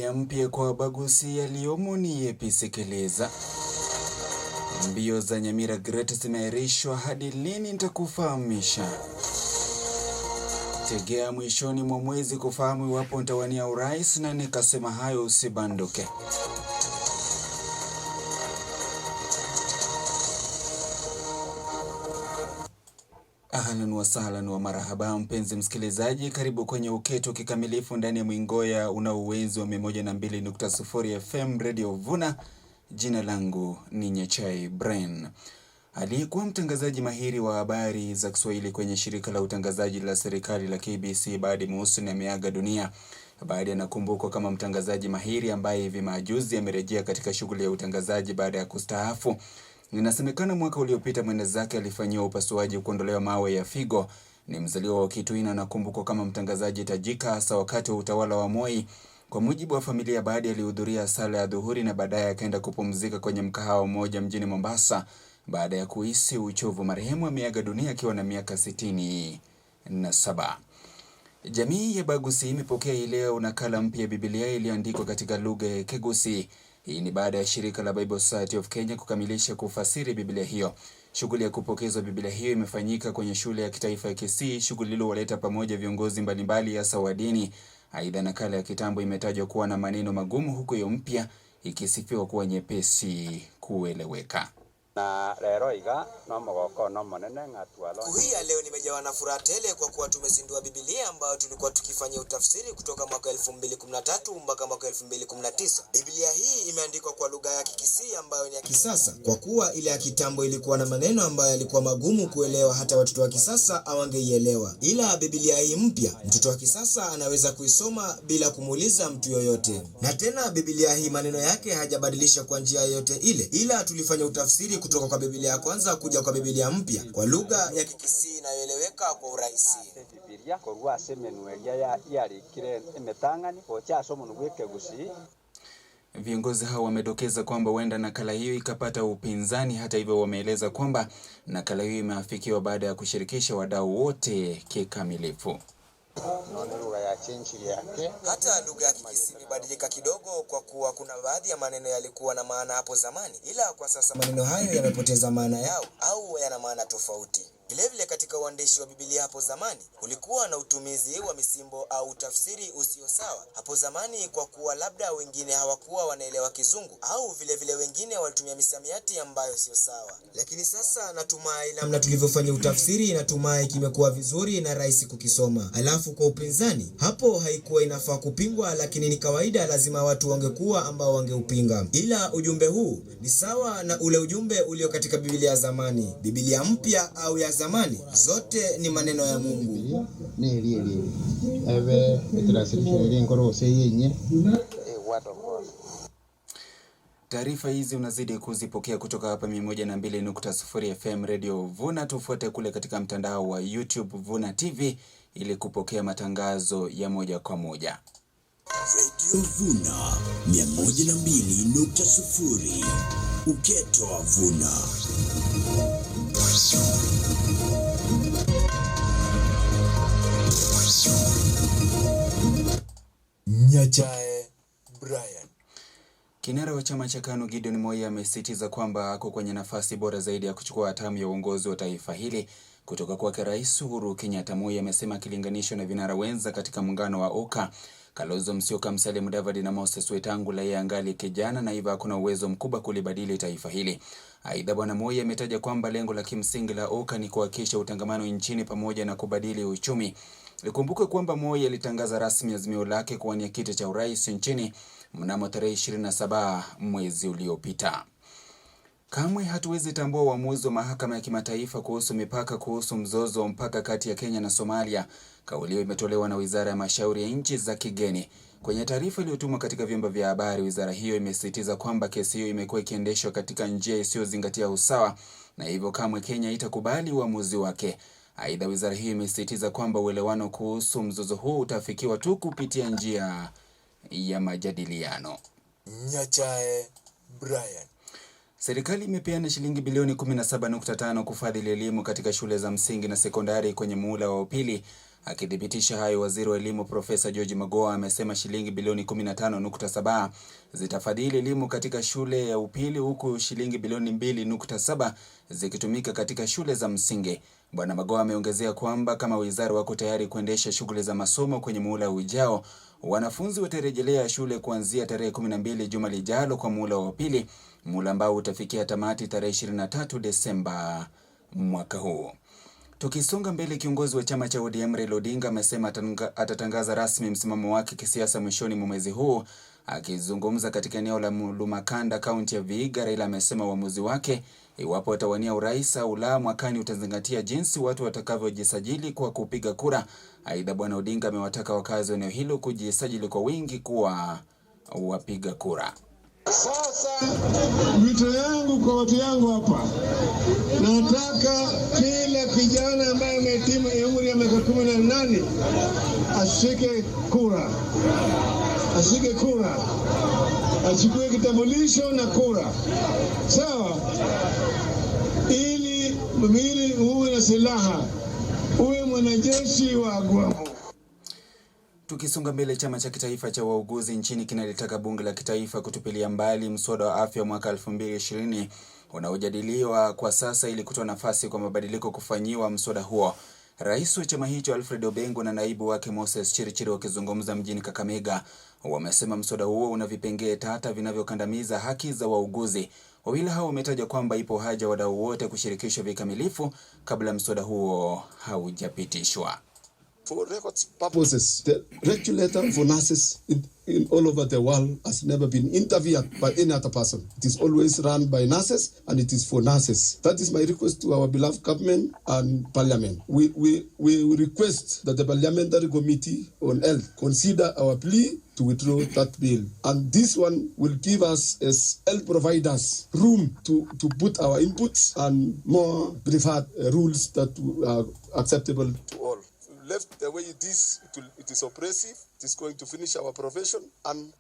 Biblia mpya kwa wabaguzi, yaliyomo ni yepi? Sikiliza. Mbio za Nyamira Great zimeahirishwa hadi lini? Nitakufahamisha. Tegea mwishoni mwa mwezi kufahamu iwapo nitawania urais, na nikasema hayo usibanduke. Ahlan wasahlan wa marahaba, mpenzi msikilizaji, karibu kwenye Uketo kikamilifu ndani ya Mwingoya una uwenzi wa 102.0 FM Radio Vuna. Jina langu ni Nyachai Brain. Aliyekuwa mtangazaji mahiri wa habari za Kiswahili kwenye shirika la utangazaji la serikali la KBC Badi Muhsin ameaga dunia. Badi anakumbukwa kama mtangazaji mahiri ambaye hivi majuzi amerejea katika shughuli ya utangazaji baada ya kustaafu. Inasemekana mwaka uliopita mwenda zake alifanyiwa upasuaji kuondolewa mawe ya figo. Ni mzaliwa wa Kitui na anakumbukwa kama mtangazaji tajika hasa wakati wa utawala wa Moi. Kwa mujibu wa familia, Badi alihudhuria sala ya dhuhuri na baadaye akaenda kupumzika kwenye mkahawa mmoja mjini Mombasa baada ya kuhisi uchovu. Marehemu ameaga dunia akiwa na miaka 67. Jamii ya Bagusi imepokea hii leo nakala mpya ya Biblia iliyoandikwa katika lugha ya Kegusi. Hii ni baada ya shirika la Bible Society of Kenya kukamilisha kufasiri Biblia hiyo. Shughuli ya kupokezwa Biblia hiyo imefanyika kwenye shule ya kitaifa ya Kisii, shughuli iliyowaleta pamoja viongozi mbalimbali hasa wa dini. Aidha, nakala ya kitambo imetajwa kuwa na maneno magumu, huku hiyo mpya ikisifiwa kuwa nyepesi kueleweka. Na lero iga no mogoko no monene ng'atwalo. Siku hii ya leo nimejawa na furaha tele kwa kuwa tumezindua Biblia ambayo tulikuwa tukifanyia utafsiri kutoka mwaka 2013 mpaka mwaka 2019. Biblia hii imeandikwa kwa lugha ya Kikisii ambayo ni ya kisasa, kwa kuwa ile ya kitambo ilikuwa na maneno ambayo yalikuwa magumu kuelewa, hata watoto wa kisasa hawangeielewa. Ila Biblia hii mpya, mtoto wa kisasa anaweza kuisoma bila kumuuliza mtu yoyote. Na tena Biblia hii maneno yake hajabadilisha kwa njia yoyote ile, ila tulifanya utafsiri kutoka kwa Biblia ya kwanza kuja kwa Biblia mpya kwa lugha ya Kikisii inayoeleweka kwa urahisi. Ase Bibilia korwa ase emenwa eria yarikire emetang'ani gocha ase omonwe bwa ekegusii. Viongozi hao wamedokeza kwamba huenda nakala hiyo ikapata upinzani. Hata hivyo, wameeleza kwamba nakala hiyo imeafikiwa baada ya kushirikisha wadau wote kikamilifu. Hata lugha ya Kikisii imebadilika kidogo kwa kuwa kuna baadhi ya maneno yalikuwa na maana hapo zamani, ila kwa sasa maneno hayo yamepoteza maana yao au yana maana tofauti. Vilevile katika uandishi wa Biblia hapo zamani kulikuwa na utumizi wa misimbo au tafsiri usio sawa hapo zamani, kwa kuwa labda wengine hawakuwa wanaelewa Kizungu au vilevile wengine walitumia misamiati ambayo sio sawa. Lakini sasa natumai namna tulivyofanya utafsiri, natumai kimekuwa vizuri na rahisi kukisoma. Alafu kwa upinzani hapo haikuwa inafaa kupingwa, lakini ni kawaida, lazima watu wangekuwa ambao wangeupinga. Ila ujumbe huu ni sawa na ule ujumbe ulio katika Biblia ya zamani, Biblia mpya au ya zamani, zote ni maneno ya Mungu. Taarifa hizi unazidi kuzipokea kutoka hapa 102.0 FM Radio Vuna. Tufuate kule katika mtandao wa YouTube Vuna TV ili kupokea matangazo ya moja kwa moja. Radio Vuna 102.0 Uketo wa Vuna. Nyachae Brian. Kinara wa chama cha KANU Gideon Moi amesisitiza kwamba ako kwenye nafasi bora zaidi ya kuchukua hatamu ya uongozi wa taifa hili kutoka kwake Rais Uhuru Kenyatta. Moi amesema akilinganishwa na vinara wenza katika muungano wa OKA, Kalonzo Musyoka, Musalia Mudavadi na Moses Wetangula, yeye angali kijana na hivyo hakuna uwezo mkubwa kulibadili taifa hili. Aidha, Bwana Moi ametaja kwamba lengo la kimsingi la OKA ni kuhakikisha utangamano nchini pamoja na kubadili uchumi. Ikumbuke kwamba Moi alitangaza rasmi azimio lake kuwania kiti cha urais nchini mnamo tarehe 27 mwezi uliopita. Kamwe hatuwezi tambua uamuzi wa mahakama ya kimataifa kuhusu mipaka kuhusu mzozo wa mpaka kati ya Kenya na Somalia. Kauli hiyo imetolewa na Wizara ya Mashauri ya Nchi za Kigeni. Kwenye taarifa iliyotumwa katika vyombo vya habari, wizara hiyo imesisitiza kwamba kesi hiyo imekuwa ikiendeshwa katika njia isiyozingatia usawa na hivyo kamwe Kenya itakubali uamuzi wake. Aidha, wizara hiyo imesisitiza kwamba uelewano kuhusu mzozo huu utafikiwa tu kupitia njia ya majadiliano. Nyachae Brian. Serikali imepeana shilingi bilioni 17.5 kufadhili elimu katika shule za msingi na sekondari kwenye muhula wa upili. Akithibitisha hayo, waziri wa elimu Profesa George Magoha amesema shilingi bilioni 15.7 zitafadhili elimu katika shule ya upili huku shilingi bilioni 2.7 zikitumika katika shule za msingi. Bwana Magoha ameongezea kwamba kama wizara wako tayari kuendesha shughuli za masomo kwenye muhula ujao. Wanafunzi watarejelea shule kuanzia tarehe 12 juma lijalo kwa muhula wa pili, muhula ambao utafikia tamati tarehe 23 Desemba mwaka huu. Tukisonga mbele, kiongozi wa chama cha ODM Raila Odinga amesema atatangaza rasmi msimamo wake kisiasa mwishoni mwa mwezi huu. Akizungumza katika eneo la Lumakanda, kaunti ya Vihiga, Raila amesema uamuzi wake iwapo atawania urais au la mwakani utazingatia jinsi watu watakavyojisajili kwa kupiga kura. Aidha, Bwana Odinga amewataka wakazi wa eneo hilo kujisajili kwa wingi kuwa wapiga kura. Sasa wito yangu kwa watu yangu hapa, nataka kila kijana ambaye amehitimu umri ya miaka 18 ashike kura, ashike kura, achukue kitambulisho na kura, sawa? Ili uwe na silaha, uwe mwanajeshi wa Agwamu. Tukisonga mbele, chama cha kitaifa cha wauguzi nchini kinalitaka bunge la kitaifa kutupilia mbali mswada wa afya mwaka 2020 unaojadiliwa kwa sasa ili kutoa nafasi kwa mabadiliko kufanyiwa mswada huo. Rais wa chama hicho Alfred Obengo na naibu wake Moses Chirichiri wakizungumza mjini Kakamega wamesema mswada huo una vipengee tata vinavyokandamiza haki za wauguzi. Wawili hao wametaja kwamba ipo haja wadau wote kushirikishwa vikamilifu kabla mswada huo haujapitishwa. For records purposes, the regulator for nurses in all over the world has never been interfered by any other person. It is always run by nurses and it is for nurses. That is my request to our beloved government and parliament. We request that the Parliamentary Committee on Health consider our plea to withdraw that bill. And this one will give us as health providers room to put our inputs and more preferred rules that are acceptable to all. Left the way it is, it is oppressive, it is going to finish our profession and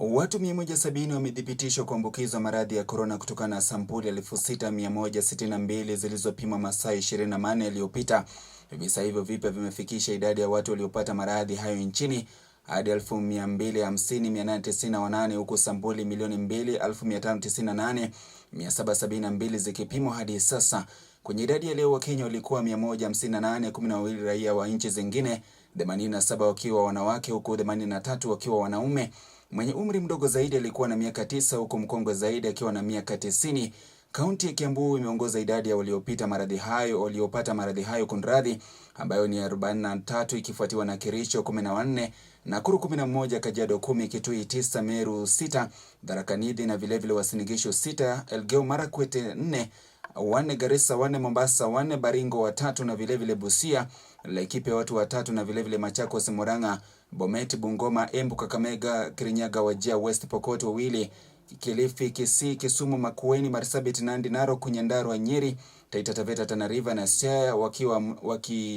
Watu 170 wamethibitishwa kuambukizwa maradhi ya korona kutokana na sampuli 6162 zilizopimwa masaa 24 yaliyopita. Visa hivyo vipya vimefikisha idadi ya watu waliopata maradhi hayo nchini hadi 250,898 huku sampuli 2,598,772 zikipimwa hadi sasa. Kwenye idadi ya leo, Wakenya walikuwa 158, 12 raia wa nchi zingine, 87 wakiwa wanawake huku 83 wakiwa wanaume. Mwenye umri mdogo zaidi alikuwa na miaka 9 huku mkongwe zaidi akiwa na miaka 90. Kaunti ya Kiambu imeongoza idadi ya waliopata maradhi hayo kunradhi, ambayo ni 43 ikifuatiwa na Kericho 14, Nakuru 11, Kajiado 10, Kitui 9, Meru 6, Tharaka Nithi na vilevile Uasin Gishu 6, Elgeyo Marakwet 4, 4 Garissa, 4 Mombasa, 4 Baringo 3 na vilevile Busia, Laikipia watu 3 na vilevile Machakos, Murang'a, Bomet, Bungoma, Embu, Kakamega, Kirinyaga, Wajir, West Pokot 2, Kilifi, Kisii, Kisumu, Makueni, Marsabit, Nandi, Narok, Nyandarua, Nyeri, Taita Taveta, Tana River na Siaya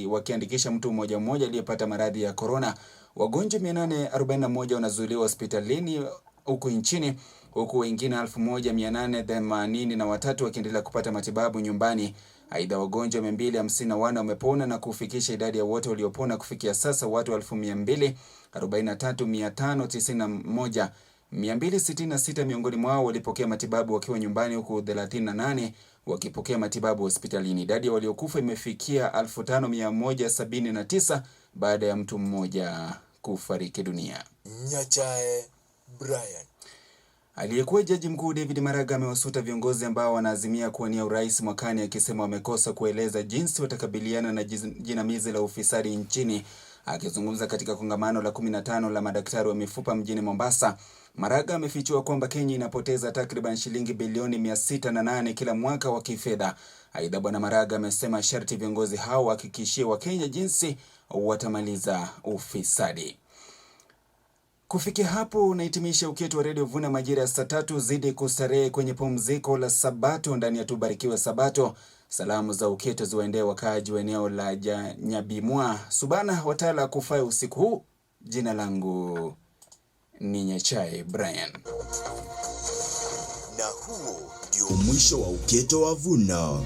wakiandikisha mtu mmoja mmoja aliyepata maradhi ya korona. Wagonjwa 841 wanazuiliwa hospitalini huku nchini huku wengine 1883 wakiendelea kupata matibabu nyumbani. Aidha, wagonjwa 254 wamepona na kufikisha idadi ya wote waliopona kufikia sasa watu 243,591. 266 miongoni mwao walipokea matibabu wakiwa nyumbani huku 38 wakipokea matibabu hospitalini. Idadi ya waliokufa imefikia 5179 baada ya mtu mmoja kufariki dunia. Nyachae Brian. Aliyekuwa jaji mkuu David Maraga amewasuta viongozi ambao wanaazimia kuwania urais mwakani akisema wamekosa kueleza jinsi watakabiliana na jinamizi la ufisadi nchini. Akizungumza katika kongamano la 15 la madaktari wa mifupa mjini Mombasa, Maraga amefichua kwamba Kenya inapoteza takriban shilingi bilioni 608 kila mwaka wa kifedha. Aidha, Bwana Maraga amesema sharti viongozi hao wahakikishie Wakenya jinsi watamaliza ufisadi. Kufikia hapo unahitimisha Uketo wa Radio Vuna majira ya saa 3. Zidi kustarehe kwenye pumziko la Sabato ndani ya Tubarikiwe Sabato. Salamu za Uketo ziwaendee wakaaji wa eneo la Nyabimwa Subana Watala kufae usiku huu. Jina langu ni Nyachae Brian. Na huo ndio mwisho wa Uketo wa Vuna.